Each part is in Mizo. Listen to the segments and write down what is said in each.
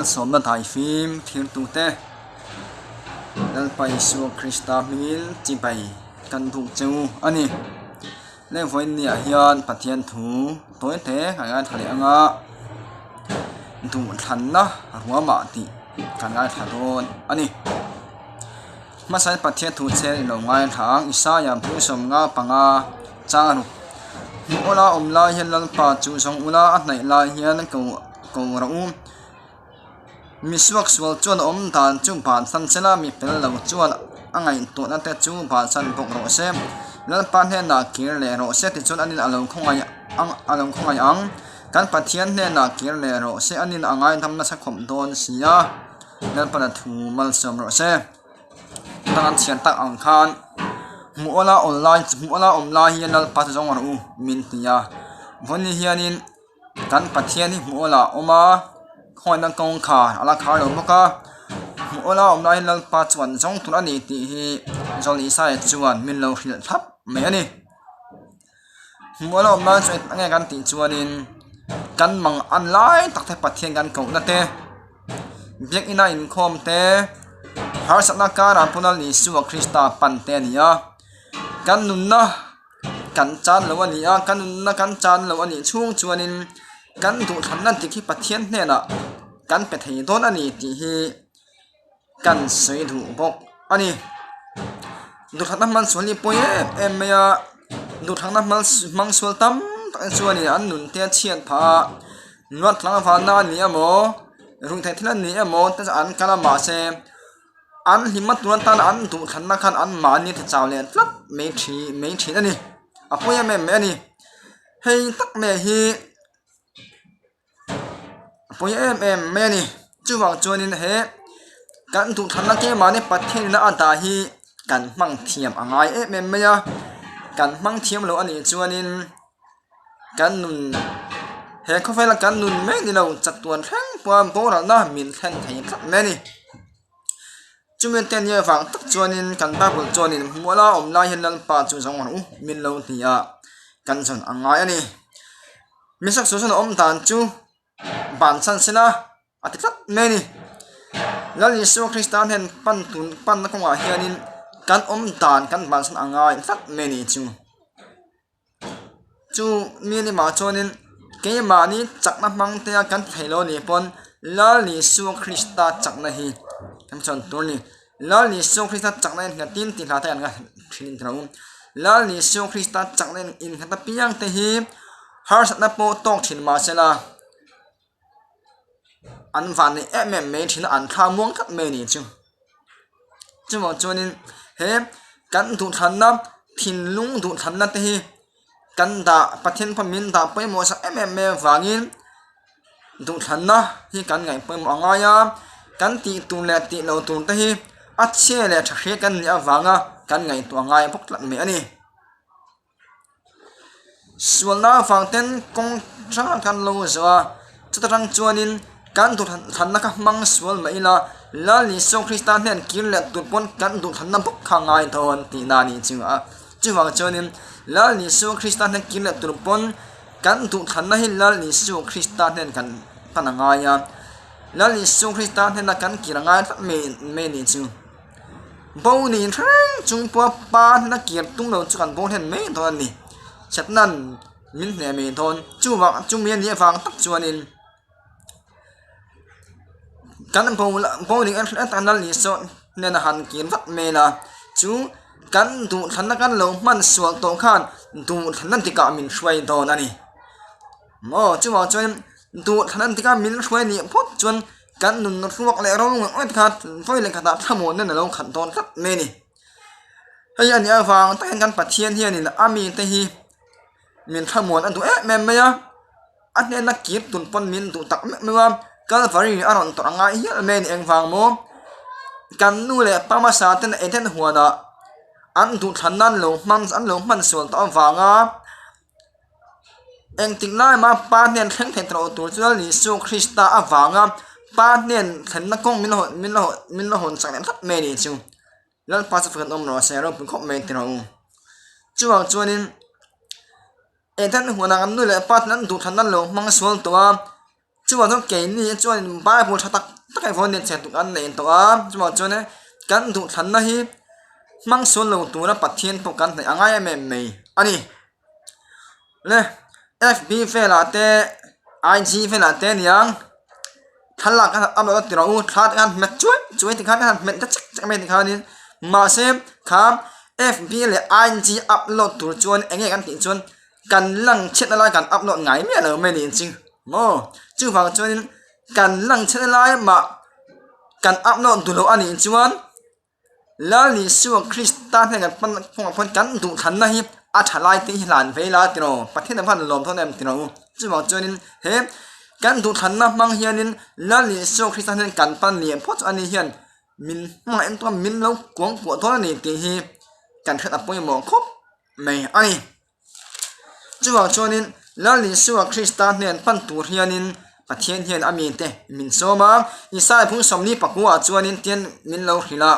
Malsawmna daifim thirtute Lalpa Isua Krista hmingin chibai kan duh che u a ni. Leng vawiin niah hian Pathian thu tawi te kan ngaithla leh ang a, duhthlanna ruamah tih kan ngaithla dawn a ni. Hmasa in Pathian thu chhe i lo ngaithla ang, Isaia 55 chang ruk. Hmuh ula awm lai hian Lalpa chu zawng ula a hnaih lai hian ko ko rawh u. Mi suaksual chuan a awm dan chu bansan sela, mi fel lo chuan a ngaihtuahna te chu bansan bawk rawh se. Lalpa hnenah kir leh rawh se tichuan anin a lo khawngaih ang a lo khawngaih ang. Kan Pathian hnenah kir leh rawh se anin a ngaidam nasa khawp dawn si a. Lalpana thu malsawm rawh se. Tang an chhiar tak ang khan hmuh awla awm lai hmuh awla awm lai hian Lalpa chu zawng rawh u min ti a. Vawiin hianin kan Pathian hi hmuh awla a awm a, khawngaihna kawngkhar a la khar lo bawk a. Hmuh awla awm lai hian Lalpa chuan zawng tur a ni tih hi Zawlni Isaia chuan min lo hrilh thlap mai a ni. Hmuh a lo awm lai chu eng nge kan tih chuanin kan mang an lai tak te Pathian kan kohna te biakina inkhawm te harsatna karah pawh Lal Isua Krista pan te a ni a kan nunna kan chan lo a ni a kan nunna kan chan lo a nih chhung chuanin kan duhthlanna dik hi Pathian hnenah kan pe thei dawn a ni tih hi. Kan sawi duh bawk a ni. Duhthlanna hman sual hi pawi em em mai a, duhthlanna hmang sual tam tak chuanin an nun te a chhiat phah a, nuat tlangvalna a ni emaw ruihtheih thil a ni emaw te chu an kal a mahse an hlimna tur atan an duhthlanna khan anmahni a ti chau leh tlat mai thi mai thin a ni. A pawi em em mai a ni. Hei tak mai hi. A pawi em em mai a ni chuvang chuanin he kan duhthlanna keimahni Pathian ina a dah hi kan hmang thiam a ngai em em mai a kan hmang thiam loh a nih chuanin kan nun he khawvela kan nun mek ni lo chatuan thleng pawha boralna min thlen thei tlat mai a ni. Chumi te nia vang tak chuanin kan Bible chuanin hmuala awm lai hian Lalpa chu zawng rawh u min lo ti a kan zawn a ngai a ni. Mi saksual chuan a awm dan chu ban chhan sela a ti tlat mai a ni. Lal Isua Krista hnen pan tun panna kawngah hianin kan awm dan kan ban chhan a ngai tlat mai a ni chu. Chu mi ni mah chuanin keimahni chakna hmang te a kan thei lo nih pawn Lal Isua Krista chakna hi kan chhawn tur a ni. Lal Isua Krista chakna in nghat tin tih hla te an nga thin in tiro. Lal Isua Krista chakna in innghat apiang te hi harsatna pawh tawk thin mahsela an van neih em em mai thin a an thla muang tlat mai a ni chu. Chuvang chuanin he kan duhthlanna thinlung duhthlanna te hi kan dah Pathian pawh min dah pawimawh sak em em mai avangin duhthlanna hi kan ngaih pawimawh a ngai a kan tih tur leh tih loh tur te hi a chhia leh tha hria kan nih avanga kan ngaihtuah ngai bawk tlat mai a ni. Sualna avang ten kawng hrang kan lo zawh a, chuta tang chuanin kan duhthlanna kha hmang sual mai ila, Lal Isua Krista hnen kir leh tur pawn kan duhthlanna bawk kha ngai dawn tihna a nih chu a. Chuvang chuanin Lal Isua Krista hnen kir leh tur pawn kan duhthlanna hi Lal Isua Krista hnen kan pan a ngai a, Lal Isua Krista hnena kan kir a ngai tlat mai a nih chu. Bo niin hreng chung pawha pa hnena kir tum lo chu kan bo hlen mai dawn a ni. Chhiatna'n min hneh mai dawn. Chuvang chumi a nih avang tak chuanin kan bo bo ning atana leh sawn hnena han kir vat mai la chu kan duhthlanna kan lo hman sual tawh khan duhthlanna dikah min hruai dawn a ni. Maw chuvang chuan duhthlanna dikah min hruai nih phawt chuan. Kan nun ruak leh ro ngawt ngawt kha vawi leh khatah thlamuanna na lo khat dawn tlat mai a ni. Hei a nih avang tak hian kan Pathian hianin a mite hi min thlamuan a duh em em mai a, a hnena kir tun pawn min duh tak meuh meuh a, Kalvari a rawn tawrh angai hial mai a ni engvang maw? Kan nu leh pa hmasa ten Eden huanah an duhthlan nan lo hmang an lo hman sual tawh avanga Engtik lai mah Pa hnen thleng thei tawh tur chuan Isua Krista avanga Pa hnen thlenna kawng min hawn min hawn min la hawn chak leh tlat mai a ni chu. Lalpa chu fak an awm rawh se ropui khawp mai ti rawh u. Chuvang chuanin Eden huanah kan nu leh pa ten an duhthlanna lo hmang sual tawh a. Chuvang chuan keini chuan Bible tha tak tak hi vawn nen chhiar tuk an nei tawh a, chuvang chuan kan duhthlanna hi hmang sual lo tura Pathian pawh kan hnaih a ngai em em mai a ni. Le FB velah te IG velah te aniang thlalak a han upload a ti rawh u thla te khan hmet chuai chuai tikhan a han hmet ta chek chek mai tikhanin mahse kha FB leh IG upload tur chuan eng nge kan tih chuan kan lang chhiatna lai kan upload ngai miah lo mai niin chu maw chuvang chuanin kan lang chhiatna lai mah kan upload duh loh a nih chuan. Lal Isua Krista hnen kan pan kawngah pawhin kan duhthlanna hi a tha lai te hi hlan ve ila tiraw Pathian a van lawm dawn em tiraw u. Chuvang chuanin he kan duhthlanna hmang hianin Lal Isua Krista hnen kan pan leh phawt chu ani hian min hmangaih em chuan min lo kuang kuah dawn a ni tih hi kan hriat a pawimawh khawp mai a ni. Chuvang chuanin Lal Isua Krista hnen pan tur hianin Pathian hian a mite min sawm a, Isaiah bung sawmli pakua ah chuanin tian min lo hrilh a,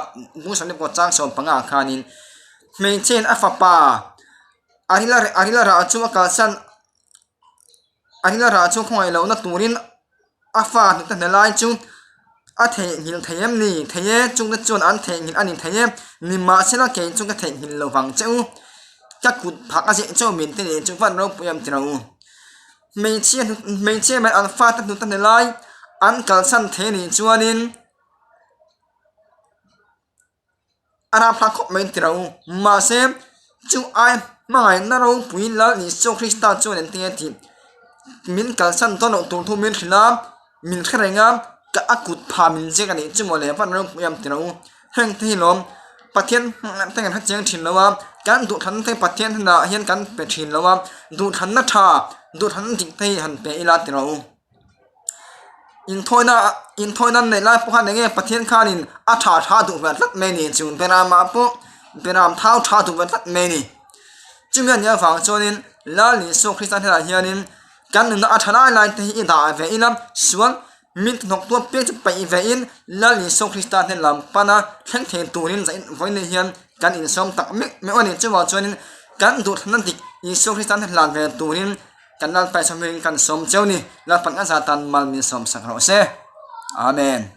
bung sawmli pakua chang sawm panga ah khanin hmeichhiain a fapa a ril a ril a rah chu a kalsan a ril a rah chu khawngaih lohna turin A fa hnute hna lai chu a theihnghilh thei em ni? Thei e, chungte chuan an theihnghilh a ni thei e. Nimahsela kei chu ka theihnghilh lo vang che u. Ka kut phak a zeh chauh min te nen chu van ropui em ti lo u. Hmeichhia hmeichhia mai an fate hnute hna lai an kalsan thei anih chuanin A rap hlak khawp mai ti lo. Mahse, chu ai hmangaihna ropui Lal Isua Krista chuan engtin nge tih min kalsan dawn loh tur thu min hrilh a, min hre reng a, ka a kut phah min ziak a nih chu mawle van ropui em ti lo. Heng te hi lawm Pathian te kan hre chiang thin lo a, kan duhthlanna te Pathian hnenah hian kan pe thin lo a, duhthlanna tha, duhthlanna dik te hi han pe ila ti lo. Inthawina inthawina an neih lai pawh khan enge Pathian khanin a tha tha duh ve tlat mai a ni chu Beramah pawh Beram thau tha duh ve tlat mai a ni. Chumi a nih avang chuanin Lal Isua Krista hnenah hianin kan nunna a tha lai lai te hi i dah ve ila sual min hnawk tuar piang chu paih ve in Lal Isua Krista hnen lam pana thleng thei turin vawiin hian kan insawm tak mek meuh a ni. Chuvang chuanin kan duhthlanna dik Isua Krista hnen hlan ve turin Kan Lalpa Isua hmingin kan sawm cheu ni, Lalpan a zatan mal min sawmsak rawh se. Amen.